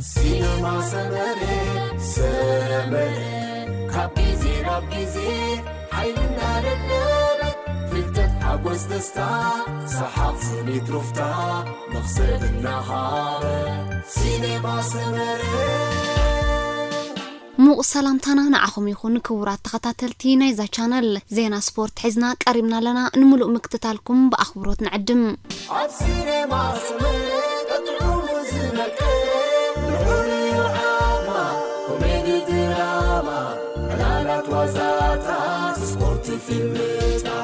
ሲነማ ሰመረ፣ ሰመረ፣ ካብ ግዜ ናብ ግዜ ሓይልና ደለበ፣ ፍልጠት፣ ሓጎስ፣ ደስታ፣ ሰሓቕ፣ ስኒት፣ ሩፍታ፣ መኽሰብ እናሃበ። ሲነማ ሰመረ። ሙቕ ሰላምታና ንዓኹም ይኹን። ክቡራት ተኸታተልቲ ናይዛ ቻነል፣ ዜና ስፖርት ሒዝና ቀሪብና ኣለና። ንምሉእ ምክትታልኩም ብኣኽብሮት ንዕድም። ኣብ ሲኔማ ስምዒት ጥዑሙ ዝመልከ ልዑል እዩ ዓቕማ። ኮሜዲ ድራማ፣ ዕላላት ዋዛታት፣ ስፖርት ፊልምታት።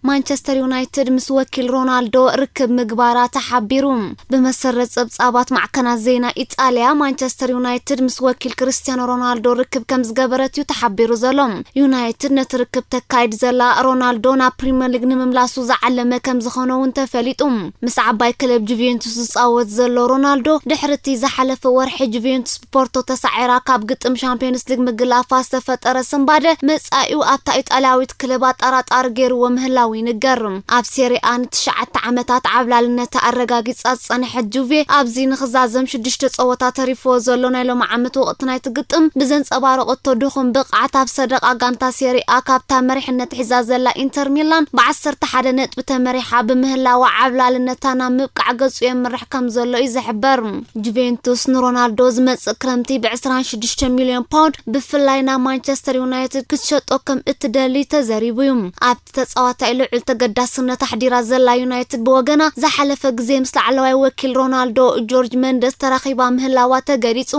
ማንቸስተር ዩናይትድ ምስ ወኪል ሮናልዶ ርክብ ምግባራ ተሓቢሩ። ብመሰረት ጸብጻባት ማዕከናት ዜና ኢጣልያ፣ ማንቸስተር ዩናይትድ ምስ ወኪል ክርስቲያኖ ሮናልዶ ርክብ ከም ዝገበረት እዩ ተሓቢሩ ዘሎ። ዩናይትድ ነቲ ርክብ ተካይድ ዘላ፣ ሮናልዶ ናብ ፕሪምየር ሊግ ንምምላሱ ዝዓለመ ከም ዝኾነ እውን ተፈሊጡ። ምስ ዓባይ ክለብ ጁቬንቱስ ዝጻወት ዘሎ ሮናልዶ፣ ድሕሪ እቲ ዝሓለፈ ወርሒ ጁቬንቱስ ብፖርቶ ተሳዒራ ካብ ግጥም ሻምፒዮንስ ሊግ ምግላፋ ዝተፈጠረ ስንባደ፣ መጻኢኡ ኣብታ ኢጣልያዊት ክለብ ኣጠራጣሪ ገይርዎ ምህላው ይንገር። ኣብ ሴሪኣ ንትሽዓተ ዓመታት ዓብላልነታ ኣረጋጊጻ ዝጸንሐት ጁቬ፣ ኣብዚ ንኽዛዘም ሽዱሽተ ጸወታ ተሪፍዎ ዘሎ ናይ ሎሚ ዓመት ወቕቲ ናይቲ ግጥም፣ ብዘንጸባረቐቶ ድኹም ብቕዓት ኣብ ሰደቓ ጋንታ ሴሪኣ ካብታ መሪሕነት ሒዛ ዘላ ኢንተር ሚላን ብዓሰርተ ሓደ ነጥቢ ተመሪሓ ብምህላዋ፣ ዓብላልነታ ናብ ምብቃዕ ገጹ የምርሕ ከም ዘሎ እዩ ዝሕበር። ጁቬንቱስ ንሮናልዶ ዝመጽእ ክረምቲ ብ ዕስራን ሽዱሽተ ሚልዮን ፓውንድ ብፍላይ ናብ ማንቸስተር ዩናይትድ ክትሸጦ ከም እትደሊ ተዘሪቡ እዩ። ኣብቲ ተጻዋታይ ልዑል ተገዳስነት ኣሕዲራ ዘላ ዩናይትድ ብወገና፣ ዝሓለፈ ግዜ ምስ ላዕለዋይ ወኪል ሮናልዶ ጆርጅ መንደስ ተራኺባ ምህላዋ ተገሊጹ።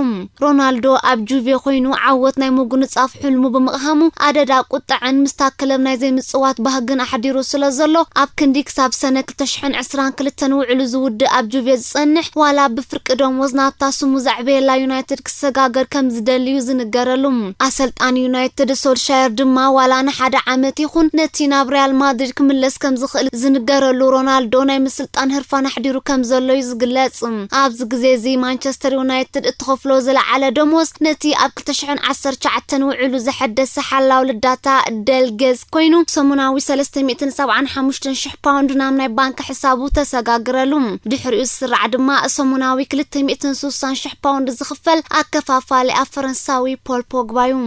ሮናልዶ ኣብ ጁቬ ኮይኑ ዓወት ናይ ምጉንጻፍ ሕልሙ ብምቕሃሙ፣ ኣደዳ ቁጥዐን ምስታ ክለብ ናይ ዘይምጽዋት ባህግን ኣሕዲሩ ስለ ዘሎ፣ ኣብ ክንዲ ክሳብ ሰነ ክልተ ሽሕን ዕስራን ክልተን ውዕሉ ዝውድእ ኣብ ጁቬ ዝጸንሕ፣ ዋላ ብፍርቂ ደሞዝ ናብታ ስሙ ዘዕበየላ ዩናይትድ ክሰጋገር ከም ዝደሊ እዩ ዝንገረሉ። ኣሰልጣኒ ዩናይትድ ሶልሻየር ድማ፣ ዋላ ንሓደ ዓመት ይኹን፣ ነቲ ናብ ሪያል ማድሪድ ክምለስ ከም ዝኽእል ዝንገረሉ ሮናልዶ፣ ናይ ምስልጣን ህርፋን ኣሕዲሩ ከም ዘሎ እዩ ዝግለጽ። ኣብዚ ግዜ እዚ ማንቸስተር ዩናይትድ እትኸፍሎ ዝለዓለ ደሞዝ፣ ነቲ ኣብ ክልተ ሽሕን ዓሰርተ ትሽዓተን ውዕሉ ዘሐደሰ ሓላው ልዳታ ደልገዝ ኮይኑ፣ ሰሙናዊ ሰለስተ ሚእትን ሰብዓን ሓሙሽተን ሽሕ ፓውንድ ናብ ናይ ባንክ ሕሳቡ ተሰጋግረሉ። ድሕሪኡ ዝስራዕ ድማ ሰሙናዊ ክልተ ሚእትን ስሳን ሽሕ ፓውንድ ዝኽፈል ኣከፋፋሊ ኣብ ፈረንሳዊ ፖል ፖግባ እዩ።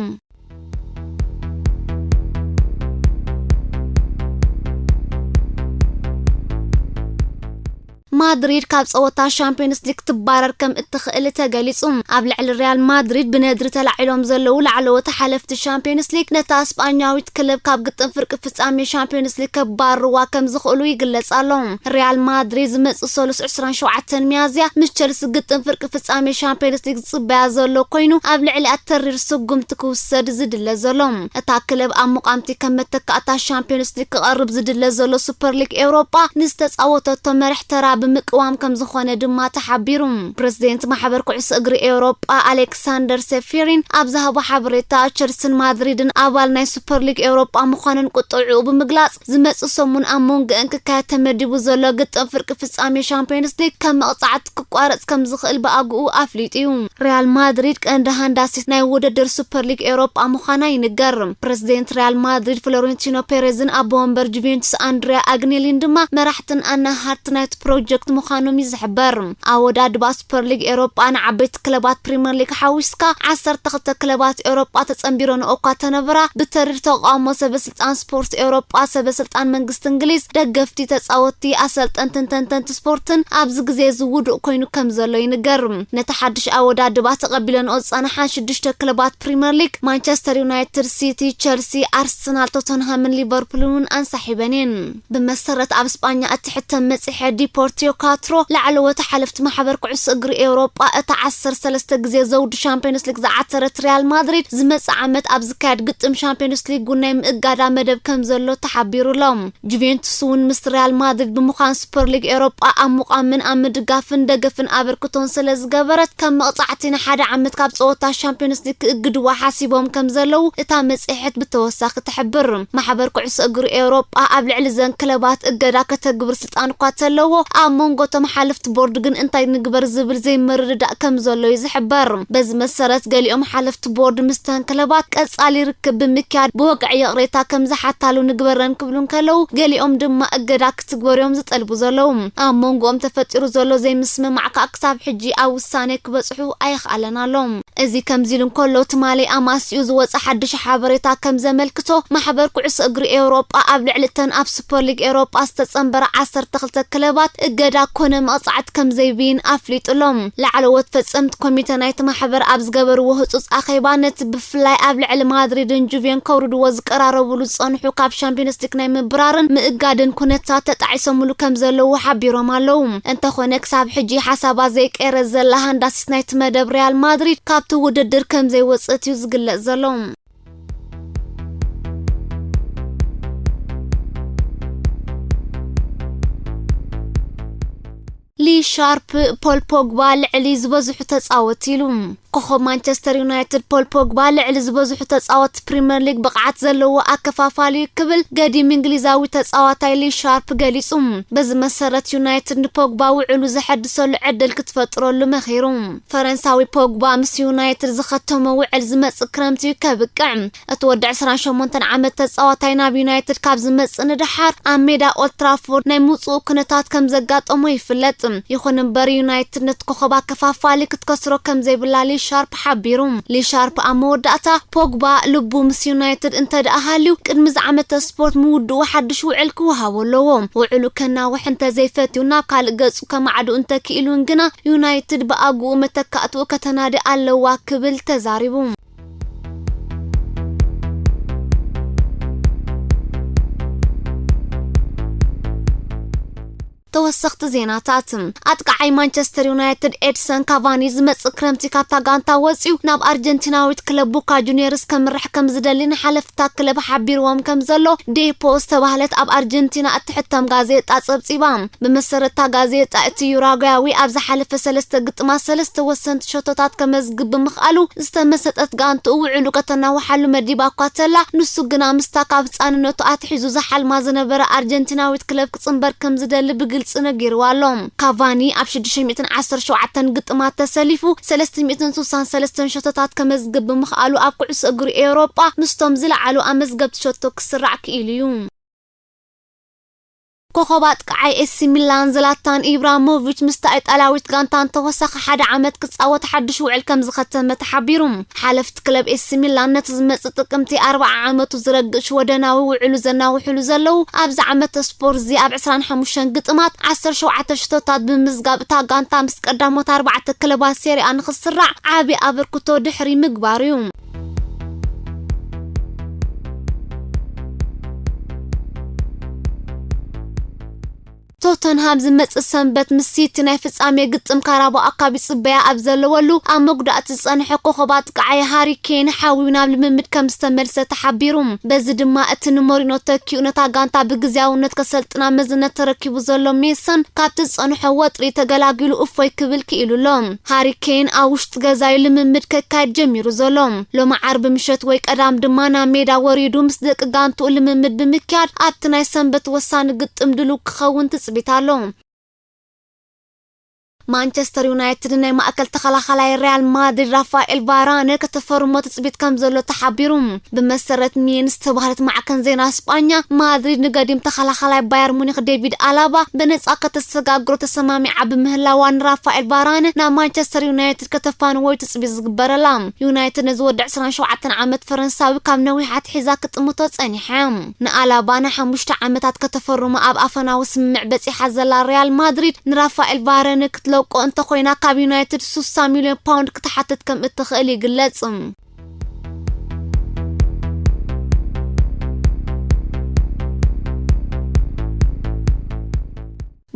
ማድሪድ ካብ ጸወታ ሻምፒዮንስ ሊግ ትባረር ከም እትኽእል ተገሊጹ። ኣብ ልዕሊ ሪያል ማድሪድ ብነድሪ ተላዒሎም ዘለዉ ላዕለዎት ሓለፍቲ ሻምፒዮንስ ሊግ፣ ነታ ስጳኛዊት ክለብ ካብ ግጥም ፍርቂ ፍጻሜ ሻምፒዮንስ ሊግ ከባርርዋ ከም ዝኽእሉ ይግለጽ ኣሎ። ሪያል ማድሪድ ዝመጽእ ሰሉስ ዕስራን ሸውዓተን ሚያዝያ ምስ ቸልሲ ግጥም ፍርቂ ፍጻሜ ሻምፒዮንስ ሊግ ዝጽበያ ዘሎ ኮይኑ፣ ኣብ ልዕሊኣ ተሪር ስጉምቲ ክውሰድ ዝድለ ዘሎ። እታ ክለብ ኣብ ሙቓምቲ ከም መተካእታ ሻምፒዮንስ ሊግ ክቐርብ ዝድለ ዘሎ ሱፐር ሊግ ኤውሮጳ ንዝተጻወተቶ መርሕ ተራ ብምቅዋም ከም ዝኾነ ድማ ተሓቢሩ። ፕሬዝደንት ማሕበር ኩዕሶ እግሪ ኤውሮጳ ኣሌክሳንደር ሴፌሪን ኣብ ዝሃቦ ሓበሬታ፣ ቸልሲን ማድሪድን ኣባል ናይ ሱፐር ሊግ ኤውሮጳ ምዃነን ቁጠዕኡ ብምግላጽ፣ ዝመጽእ ሰሙን ኣብ መንጎአን ክካየድ ተመዲቡ ዘሎ ግጥም ፍርቂ ፍጻሜ ሻምፒዮንስ ሊግ ከም መቕጻዕቲ ክቋረጽ ከም ዝኽእል ብኣግኡ ኣፍሊጡ እዩ። ሪያል ማድሪድ ቀንዲ ሃንዳሲት ናይ ውድድር ሱፐር ሊግ ኤውሮጳ ምዃና ይንገር። ፕሬዝደንት ሪያል ማድሪድ ፍሎሬንቲኖ ፔሬዝን ኣቦ ወንበር ጁቬንቱስ ኣንድሪያ ኣግኔሊን ድማ መራሕትን ኣናሃርቲ ናይቲ ፕሮጀክት ምዃኖም እዩ ዝሕበር። ኣወዳድባ ሱፐር ሊግ ኤውሮጳ ንዓበይቲ ክለባት ፕሪምየር ሊግ ሓዊስካ ዓሰርተ ክልተ ክለባት ኤውሮጳ ተጸንቢረንኦ እኳ ተነበራ፣ ብተሪር ተቓውሞ ሰበስልጣን ስፖርት ኤውሮጳ፣ ሰበስልጣን መንግስቲ እንግሊዝ፣ ደገፍቲ፣ ተጻወትቲ፣ ኣሰልጠንትን ተንተንቲ ስፖርትን ኣብዚ ግዜ እዚ ውዱእ ኮይኑ ከም ዘሎ ይንገር። ነቲ ሓድሽ ኣወዳድባ ተቐቢለንኦ ዝጸንሓ ሽዱሽተ ክለባት ፕሪምየር ሊግ፣ ማንቸስተር ዩናይትድ፣ ሲቲ፣ ቸልሲ፣ ኣርሰናል፣ ቶተንሃምን ሊቨርፑልን እውን ኣንሳሒበን እየን። ብመሰረት ኣብ ስጳኛ እትሕተም መጽሔት ዲፖርቲዮ ካትሮ፣ ላዕለዎት ሓለፍቲ ማሕበር ኩዕሶ እግሪ ኤውሮጳ፣ እታ ዓሰርተ ሰለስተ ግዜ ዘውዲ ሻምፒዮንስ ሊግ ዝዓተረት ሪያል ማድሪድ፣ ዝመጽእ ዓመት ኣብ ዝካየድ ግጥም ሻምፒዮንስ ሊግ እውን ናይ ምእጋዳ መደብ ከም ዘሎ ተሓቢሩ ኣሎ። ጁቬንቱስ እውን ምስ ሪያል ማድሪድ ብምዃን ሱፐር ሊግ ኤውሮጳ ኣብ ምቋምን ኣብ ምድጋፍን ደገፍን ኣበርክቶን ስለ ዝገበረት፣ ከም መቕጻዕቲ ንሓደ ዓመት ካብ ጸወታ ሻምፒዮንስ ሊግ ክእግድዋ ሓሲቦም ከም ዘለዉ እታ መጽሔት ብተወሳኺ ትሕብር። ማሕበር ኩዕሶ እግሪ ኤውሮጳ ኣብ ልዕሊ እዘን ክለባት እገዳ ከተግብር ስልጣን እኳ ተለዎ፣ ኣብ መንጎ እቶም ሓለፍቲ ቦርድ ግን እንታይ ንግበር ዝብል ዘይምርድዳእ ከም ዘሎ እዩ ዝሕበር። በዚ መሰረት ገሊኦም ሓለፍቲ ቦርድ ምስተን ክለባት ቀጻሊ ርክብ ብምክያድ ብወግዒ ይቕሬታ ከም ዝሓታሉ ንግበረን ክብሉ እንከለዉ፣ ገሊኦም ድማ እገዳ ክትግበር እዮም ዝጠልቡ ዘለዉ። ኣብ መንጎኦም ተፈጢሩ ዘሎ ዘይምስምማዕ ከኣ ክሳብ ሕጂ ኣብ ውሳኔ ክበጽሑ ኣይኽኣለን ኣሎ። እዚ ከምዚ ኢሉ እንከሎ፣ ትማሊ ኣማስዩ ዝወጸ ሓድሽ ሓበሬታ ከም ዘመልክቶ፣ ማሕበር ኩዕሶ እግሪ ኤውሮጳ ኣብ ልዕሊ እተን ኣብ ሱፐር ሊግ ኤውሮጳ ዝተጸንበራ ዓሰርተ ክልተ ክለባት እገዳ ኮነ መቕጻዕቲ ከም ዘይብይን ኣፍሊጡ ኣሎ። ላዕለዎት ፈጸምቲ ኮሚተ ናይቲ ማሕበር ኣብ ዝገበርዎ ህጹጽ ኣኼባ፣ ነቲ ብፍላይ ኣብ ልዕሊ ማድሪድን ጁቬን ከውርድዎ ዝቀራረብሉ ዝጸንሑ ካብ ሻምፒዮንስ ሊግ ናይ ምብራርን ምእጋድን ኩነታት ተጣዒሶምሉ ከም ዘለዉ ሓቢሮም ኣለዉ። እንተኾነ፣ ክሳብ ሕጂ ሓሳባ ዘይቀየረት ዘላ ሃንዳሲት ናይቲ መደብ ሪያል ማድሪድ ካብቲ ውድድር ከም ዘይወጽእት እዩ ዝግለጽ ዘሎ። ሊ ሻርፕ ፖል ፖግባ ልዕሊ ዝበዝሑ ተጻወቲ ኢሉ። ኮኸብ ማንቸስተር ዩናይትድ ፖል ፖግባ ልዕሊ ዝበዝሑ ተጻወቲ ፕሪምየር ሊግ ብቕዓት ዘለዎ ኣከፋፋሊ ክብል ገዲም እንግሊዛዊ ተጻዋታይ ሊ ሻርፕ ገሊጹ። በዚ መሰረት ዩናይትድ ንፖግባ ውዕሉ ዘሐድሰሉ ዕድል ክትፈጥረሉ መኺሩ። ፈረንሳዊ ፖግባ ምስ ዩናይትድ ዝኸተሞ ውዕል ዝመጽእ ክረምቲ እዩ ከብቅዕ። እቲ ወዲ ዕስራን ሸሞንተን ዓመት ተጻዋታይ ናብ ዩናይትድ ካብ ዝመጽእ ንደሓር ኣብ ሜዳ ኦልትራፎርድ ናይ ምውጽኡ ኩነታት ከም ዘጋጠሞ ይፍለጥ። ይኹን እምበር ዩናይትድ ነቲ ኮኸብ ኣከፋፋሊ ክትከስሮ ከም ዘይብላ ሊ ሻርፕ ሓቢሩ። ሊ ሻርፕ ኣብ መወዳእታ ፖግባ ልቡ ምስ ዩናይትድ እንተ ደኣ ሃልዩ ቅድሚ ዝዓመተ ስፖርት ምውድኡ ሓድሽ ውዕል ክወሃቦ ኣለዎ። ውዕሉ ከናውሕ እንተ ዘይፈትዩ ናብ ካልእ ገጹ ከማዕዱ እንተ ክኢሉን ግና ዩናይትድ ብኣግኡ መተካእትኡ ከተናዲ ኣለዋ ክብል ተዛሪቡ። ተወሰኽቲ ዜናታት። ኣጥቃዓይ ማንቸስተር ዩናይትድ ኤድሰን ካቫኒ ዝመጽእ ክረምቲ ካብታ ጋንታ ወጺኡ ናብ ኣርጀንቲናዊት ክለብ ቦካ ጁኒየርስ ከምርሕ ከም ዝደሊ ንሓለፍታ ክለብ ሓቢርዎም ከም ዘሎ ዴፖ ዝተባህለት ኣብ ኣርጀንቲና እትሕተም ጋዜጣ ጸብጺባ። ብመሰረትታ ጋዜጣ፣ እቲ ዩራጓያዊ ኣብ ዝሓለፈ ሰለስተ ግጥማት ሰለስተ ወሰንቲ ሸቶታት ከመዝግብ ብምኽኣሉ ዝተመሰጠት ጋንትኡ ውዕሉ ከተናውሓሉ መዲባ እኳ ተላ፣ ንሱ ግና ምስታ ካብ ህጻንነቱ ኣትሒዙ ዝሓልማ ዝነበረ ኣርጀንቲናዊት ክለብ ክጽንበር ከም ዝደሊ ብግልጺ ነጊርዋ ኣሎ። ካቫኒ ኣብ ሽዱሽተ ሚእትን ዓሰርተ ሸውዓተን ግጥማት ተሰሊፉ ሰለስተ ሚእትን ስሳን ሰለስተን ሸቶታት ከመዝግብ ብምኽኣሉ ኣብ ኩዕሶ እግሪ ኤውሮጳ ምስቶም ዝለዓሉ ኣመዝገብቲ ሸቶ ክስራዕ ክኢሉ እዩ። ኮኸብ ኣጥቃዓይ ኤሲ ሚላን ዝላታን ኢብራሞቪች ምስታ ኢጣልያዊት ጋንታ ንተወሳኺ ሓደ ዓመት ክጻወት ሓድሽ ውዕል ከም ዝኸተመ ተሓቢሩ። ሓለፍቲ ክለብ ኤሲ ሚላን ነቲ ዝመጽእ ጥቅምቲ ኣርብዓ ዓመቱ ዝረግእ ሽወደናዊ ውዕሉ ዘናውሕሉ ዘለዉ ኣብዚ ዓመት ስፖርዚ ኣብ ዕስራን ሓሙሽተን ግጥማት ዓሰርተ ሸውዓተ ሽቶታት ብምዝጋብ እታ ጋንታ ምስ ቀዳሞት ኣርባዕተ ክለባት ሴሪኣ ንኽስራዕ ዓቢ ኣበርክቶ ድሕሪ ምግባር እዩ። ቶተንሃም ዝመጽእ ሰንበት ምስ ሲቲ ናይ ፍጻሜ ግጥም ካራባኦ ካፕ ይጽበያ ኣብ ዘለወሉ፣ ኣብ መጉዳእቲ ዝጸንሐ ኮኸብ ኣጥቃዓይ ሃሪ ኬን ሓዊዩ ናብ ልምምድ ከም ዝተመልሰ ተሓቢሩ። በዚ ድማ እቲ ንሞሪኖ ተኪኡ ነታ ጋንታ ብግዝያውነት ከሰልጥና መዝነት ተረኪቡ ዘሎ ሜሰን ካብቲ ዝጸንሖ ወጥሪ ተገላጊሉ እፎይ ክብል ክኢሉ ኣሎ። ሃሪ ኬን ኣብ ውሽጢ ገዛዩ ልምምድ ከካይድ ጀሚሩ ዘሎ። ሎሚ ዓርቢ ምሸት ወይ ቀዳም ድማ ናብ ሜዳ ወሪዱ ምስ ደቂ ጋንትኡ ልምምድ ብምክያድ ኣብቲ ናይ ሰንበት ወሳኒ ግጥም ድሉው ክኸውን ትጽቢት ኣሎ። ማንቸስተር ዩናይትድ ናይ ማእከል ተኸላኻላይ ሪያል ማድሪድ ራፋኤል ቫራነ ከተፈርሞ ትጽቢት ከም ዘሎ ተሓቢሩ። ብመሰረት ሚን ዝተባህለት ማዕከን ዜና ስጳኛ፣ ማድሪድ ንገዲም ተኸላኻላይ ባየር ሙኒክ ዴቪድ ኣላባ ብነጻ ከተሰጋግሮ ተሰማሚዓ ብምህላዋ ንራፋኤል ቫራነ ናብ ማንቸስተር ዩናይትድ ከተፋንዎ እዩ ትጽቢት ዝግበረላ። ዩናይትድ ነዚ ወዲ ዕስራን ሸውዓተን ዓመት ፈረንሳዊ ካብ ነዊሕ ኣትሒዛ ክጥምቶ ጸኒሓ። ንኣላባ ንሓሙሽተ ዓመታት ከተፈርሞ ኣብ ኣፈናዊ ስምምዕ በጺሓ ዘላ ሪያል ማድሪድ ንራፋኤል ቫራነ ክትለቆ እንተኾይና ካብ ዩናይትድ ስሳ ሚልዮን ፓውንድ ክትሓትት ከም እትኽእል ይግለጽ።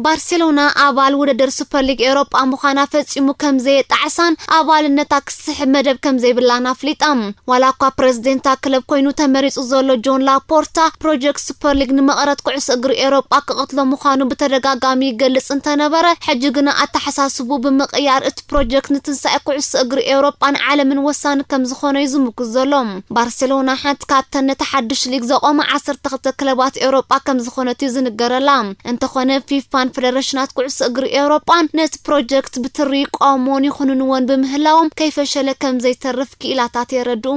ባርሴሎና ኣባል ውድድር ሱፐር ሊግ ኤውሮጳ ምዃና ፈጺሙ ከም ዘየጣዕሳን ኣባልነታ ክስሕብ መደብ ከም ዘይብላን ኣፍሊጣ። ዋላ እኳ ፕረዚደንታ ክለብ ኮይኑ ተመሪጹ ዘሎ ጆን ላፖርታ፣ ፕሮጀክት ሱፐር ሊግ ንመቐረት ኩዕሶ እግሪ ኤውሮጳ ክቐትሎ ምዃኑ ብተደጋጋሚ ይገልጽ እንተነበረ፣ ሕጂ ግና ኣተሓሳስቡ ብምቕያር እቲ ፕሮጀክት ንትንሳኤ ኩዕሶ እግሪ ኤውሮጳን ዓለምን ወሳኒ ከም ዝኾነ እዩ ዝምጉት ዘሎ። ባርሴሎና ሓንቲ ካብተን ነቲ ሓድሽ ሊግ ዘቖማ ዓሰርተ ክልተ ክለባት ኤውሮጳ ከም ዝኾነት እዩ ዝንገረላ። እንተኾነ ፊፋን ፈደረሽናት ኩዕሶ እግሪ ኤውሮጳን ነቲ ፕሮጀክት ብትሪ ይቃወምዎን ይኹንንዎን ብምህላዎም ከይፈሸለ ከም ዘይተርፍ ክኢላታት የረድኡ።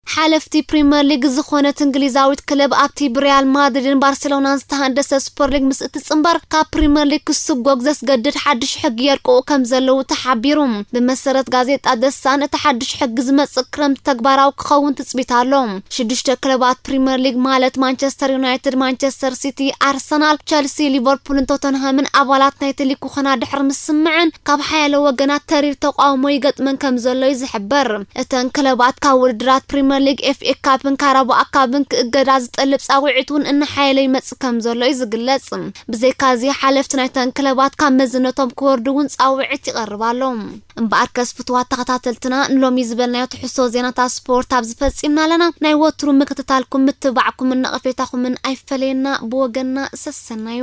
ሓለፍቲ ፕሪምየር ሊግ ዝኾነት እንግሊዛዊት ክለብ ኣብቲ ብሪያል ማድሪድን ባርሴሎናን ዝተሃንደሰ ሱፐር ሊግ ምስ እትጽንበር ካብ ፕሪምየር ሊግ ክስጎግ ዘስገድድ ሓድሽ ሕጊ የርቅቑ ከም ዘለዉ ተሓቢሩ። ብመሰረት ጋዜጣ ደሳን እቲ ሓድሽ ሕጊ ዝመጽእ ክረምቲ ተግባራዊ ክኸውን ትጽቢት ኣሎ። ሽዱሽተ ክለባት ፕሪምየር ሊግ ማለት ማንቸስተር ዩናይትድ፣ ማንቸስተር ሲቲ፣ ኣርሰናል፣ ቸልሲ፣ ሊቨርፑልን ቶተንሃምን ኣባላት ናይቲ ሊግ ክኾና ድሕሪ ምስምዐን ካብ ሓያለ ወገናት ተሪር ተቃውሞ ይገጥመን ከም ዘሎ እዩ ዝሕበር። እተን ክለባት ካብ ውድድራት ፕሪምየር ሊግ፣ ኤፍኤ ካፕን ካራባኦ ካፕን ክእገዳ ዝጠልብ ጻውዒት እውን እናሓየለ ይመጽእ ከም ዘሎ እዩ ዝግለጽ። ብዘይካዚ ሓለፍቲ ናይተን ክለባት ካብ መዝነቶም ክወርዱ እውን ጻውዒት ይቐርብ ኣሎ። እምበኣርከስ ፍትዋት ተኸታተልትና ንሎሚ ዝበልናዮ ትሕዝቶ ዜናታት ስፖርት ኣብዚ ፈጺምና ኣለና። ናይ ወትሩ ምክትታልኩም ምትባዕኩምን ነቐፌታኹምን ኣይፈለየና። ብወገንና ሰሰናዩ።